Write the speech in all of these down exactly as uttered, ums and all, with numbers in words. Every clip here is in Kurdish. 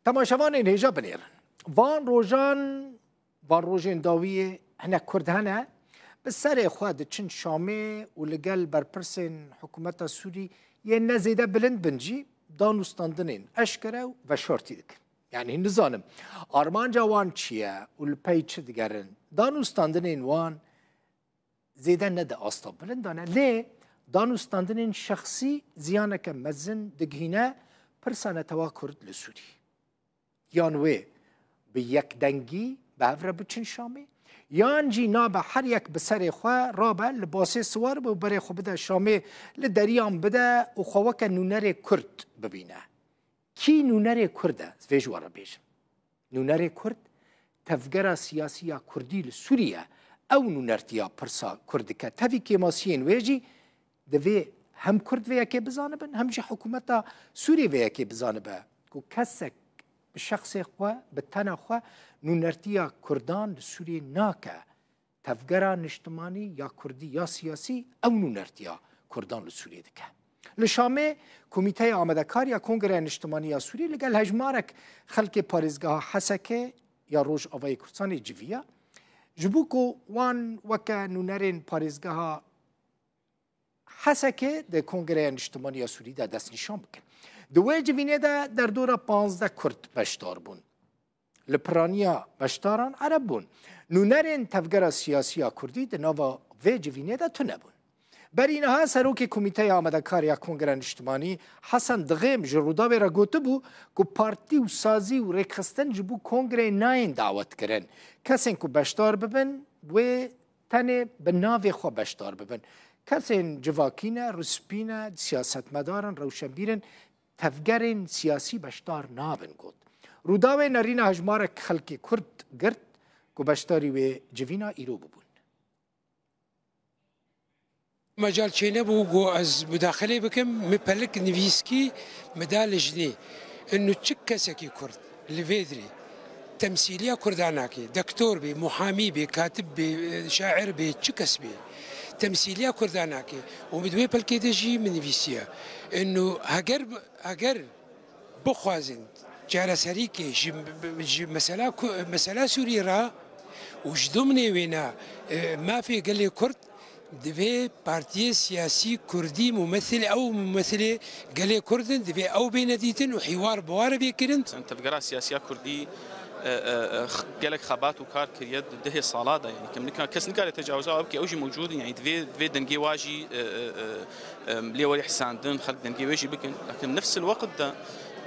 Temaşevanên hêja binêrin. Van rojan, van rojên dawiyê hinek Kurd hene, bi serê xwe diçin Şamê û li gel berpirsên hikûmeta Sûrî yên ne zêde bilind bin jî danûstandinên eşkere û veşartî dikin. Yanî nizanim armanca wan çi ye û li pey çi digerin. Danûstandinên wan zêde ne di asta bilind de ne, lê danûstandinên şexsî ziyaneke mezin digihîne pirsa netewa Kurd li Sûrî. Yan wê bi yekdengî bi hev re biçin Şamê, yan jî nabe her yek bi serê xwe rabe, li basê siwar be û berê xwe bide Şamê, li deriyan bide û xwe weke nûnerê Kurd bibîne. Kî nûnerê Kurd e? Ez vê ji we re bêjim. Nûnerê Kurd, tevgera siyasî ya Kurdî li Sûrî ye. Ew nûnertiya pirsa Kurd dike. Tevî kêmasiyên wê jî divê hem Kurd vê yekê bizanibin, hem jî hikûmeta Sûrî vê yekê bizanibe ku kesek bi şexsê xwe, bi tena xwe nûnertiya Kurdan li Sûriyê nake. Tevgera niştimanî ya Kurdî ya siyasî ew nûnertiya Kurdan li Sûriyê dike. Li Şamê Komîteya Amadekar ya Kongreya Niştimanî ya Sûrî li gel hejmarek xelkê parêzgeha Hesekê ya Rojavayê Kurdistanê civiya, ji bo ku wan weke nûnerên parêzgeha Hesekê di Kongreya Niştimanî ya Sûrî de destnîşan bikin. Di wê civînê de derdora panzdeh Kurd beşdar bûn. Li piraniya beşdaran Ereb bûn. Nûnerên tevgera siyasî ya Kurdî di nava vê civînê de tune bûn. Berî niha serokê Komîteya Amadekar ya Kongreya Niştimanî Hesen Dixêm ji Rûdawê re gotibû ku partî û sazî û rêkxistin ji bo kongreyê nayên dawetkirin. Kesên ku beşdar bibin, wê tenê bi navê xwe beşdar bibin. Kesên civakî ne, rispî ne, siyasetmedar in, rewşenbîr in, tevgerên siyasî beşdar nabin, got. Rûdawê nerîna hejmarek xelkê Kurd girt ku beşdarî wê civîna îro bibûn. Mecal çênebû ku ez mudaxilê bikim, min pelik nivîskî min da lijnê. Inu çi kesekî Kurd li vê dirê temsîliya Kurda nake. Dektor bê, muhamî bê, katib bê, şair bê, çi kes bê. Temsîliya Kurda nake. Û min di wê pelkê de jî min nivîsiye. Inu heger, heger bixwazin çareserîkê ji, ji mesela Ku-, mesela Sûriyê re û ji domnê wêna, e, mafê gelê Kurd, divê partiyê siyasî Kurdî mumethil, ew mumethilê gelê Kurd in, divê ew bêne dîtin û hîwar bi wa re bê kirin. Tevgera siyasiya Kurdî, e, e, e, x-, gelek xebat û kar kiriye di dehê sala de. Yanî kim nika-, kes nikare tecawiza ew bike, ew jî mewcûd in. Yanî divê, divê dengê wa jî, e, e, e, e, lê werî hisandin, xelk dengê wê jî bikin. Lakin nefs el weqt de,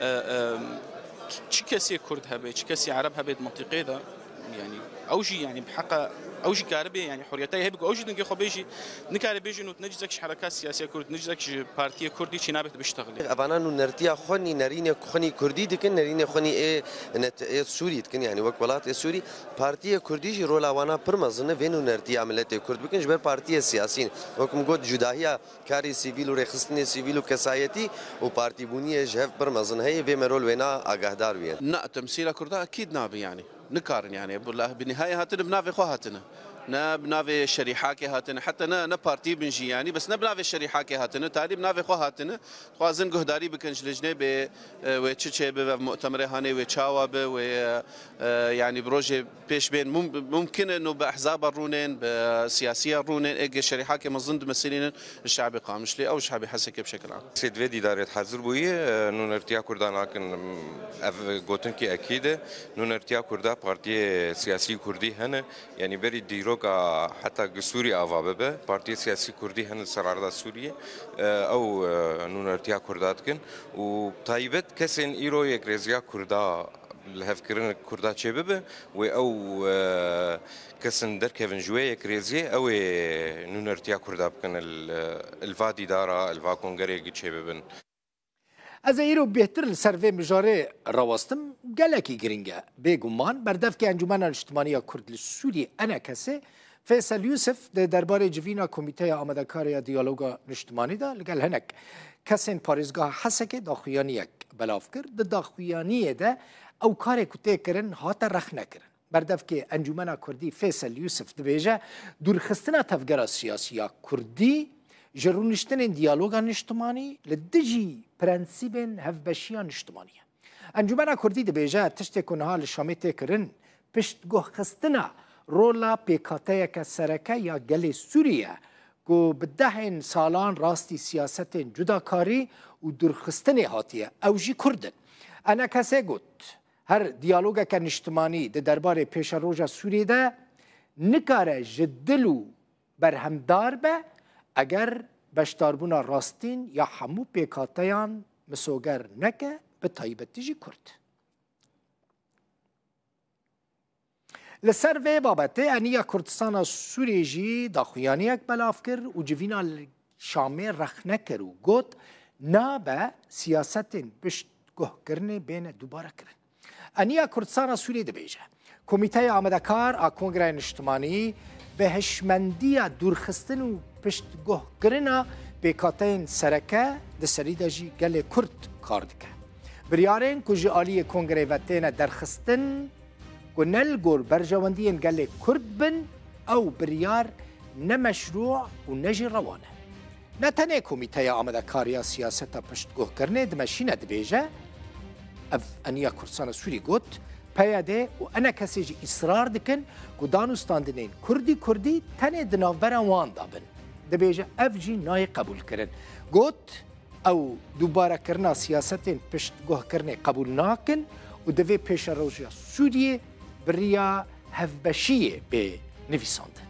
e, e, çi kesê Kurd hebe, çi kesê Ereb hebe di mintîqê de, yanî ew jî, yanî bi heqa ew jî karibe, yanî huriyeta hebe ku ew jî dengê xwe bêjî, nikare bêjî û ne cizek ji hereka siyasiya Kurd, ne cizek ji partiyê Kurdî çê nabe biştexilê. Evana nûnertiya xwe nî nerînê xwe nî Kurdî dikin, nerînê xwe nî ê net-, ê Sûrî dikin, yanî wek welat ê Sûrî. Partiyê Kurdî jî rola wana pir mezin e, vê nûnertiya miletê Kurd bikin, ji ber partiyê siyasî ne. Wek min got, cudahiya karê sivîl û rêxistinê sivîl û kesayetî û partîbûniyê ji hev pir mezin heye, vê me rol wêna agahdar wî ye. Na, temsîla Kurda ekîd nabe, yanî nikarin, yanî bi, bi nihayê hatine bi navê xwe hatine. Ne bi navê şerîhakê hatine, heta ne, ne partî bin jî, yanî bes ne bi navê şerîhakê hatine, talî bi navê xwe hatine. Dixwazin guhdarî bikin ji lijnê bê, e, wê çi çê bibe, mutemerê hanê wê çawa be, wê, e, e, yanî bi rojê pêş bên mum-, mumkin e no bi ehzaba rûnên, bi siyasiya rûnên, ê ge şerîhakê mezin dimesilînin, şabê Qamişlê ew şabê Hesekê bi şekil am. Sê divê dîdarê hazir bûyî, e, nûnertiya Kurda nakin, ev gotinkî ekîd e. Nûnertiya Kurda partiyê siyasî Kurdî hene. Yanî berî dîroka heta gi Sûrî ava bibe, partiyê siyasî Kurdî hene li ser erda Sûriyê, e, ew, e, nûnertiya Kurda dikin û taybet kesên îro yekrêziya Kurda li hevkirin Kurda çêbibe wê ew, e, kesin derkevin ji wê yekrêziyê, ew ê nûnertiya Kurda bikin il, il va dîdara, il va kongerê gi çêbibin. Ez ê îro bêhtir li ser vê mijarê rawestim. Gelekî girîng e. Bêguman berdevkê Encûmena Niştimanî ya Kurd li Sûriyê, ENKSê, Feysel Yûsif di derbarê civîna Komîteya Amadekar ya Diyaloga Niştimanî de li gel hinek kesên parêzgeha Hesekê daxuyaniyek belav kir. Di daxuyaniyê de ew karê ku tê kirin hate rexnekirin. Berdevkê Encûmena Kurdî Feysel Yûsif dibêje, dûrxistina tevgera siyasî ya Kurdî ji rûniştinên diyaloga niştimanî li dijî prensîbên hevbeşiya niştimanî ye. Encûmena Kurdî dibêje, tiştê ku niha li Şamê tê kirin, piştguhxistina rola pêkhateyeke sereke ya gelê Sûrî ye, ku bi dehên salan rastî siyasetên cudakarî û dûrxistinê hatiye. Ew jî Kurd in. Enekesê got, her diyalogeke niştimanî di derbarê pêşeroja Sûriyê de nikare ji dil û berhemdar be, eger beşdarbûna rastîn ya hemû pêkhateyan misoger neke, bi taybetî jî Kurd. Li ser vê babetê Eniya Kurdistana Sûriyê jî daxuyaniyek belav kir û civîna li Şamê rexne kir û got, nabe siyasetên piştguhkirinê bêne dubare kirin. Eniya Kurdistana Sûriyê dibêje, Komîteya Amadekar a Kongreya Niştimanî bi hişmendiya dûrxistin û piştguhkirina pêkhateyên sereke di serî de jî gelê Kurd kar dike. Biryarên ku ji aliyê Kongreyê ve têne derxistin, ku ne li gor berjewendiyên gelê Kurd bin, ew biryar ne meşrû û ne jî rewa ne. Ne tenê Komîteya Amadekariya Siyaseta Piştguhkirinê dimeşîne dibêje, ev Eniya Kurdistana Sûrî got, P Y D û enekesê jî îsrar dikin ku danûstandinên Kurdî Kurdî tenê di navbera wan de bin. Dibêje, ev jî nayê qebûlkirin. Got, ew dubarekirina siyasetên piştguhkirinê qebûl nakin û divê pêşeroja Sûriyê bi riya hevbeşiyê bê nivîsandin.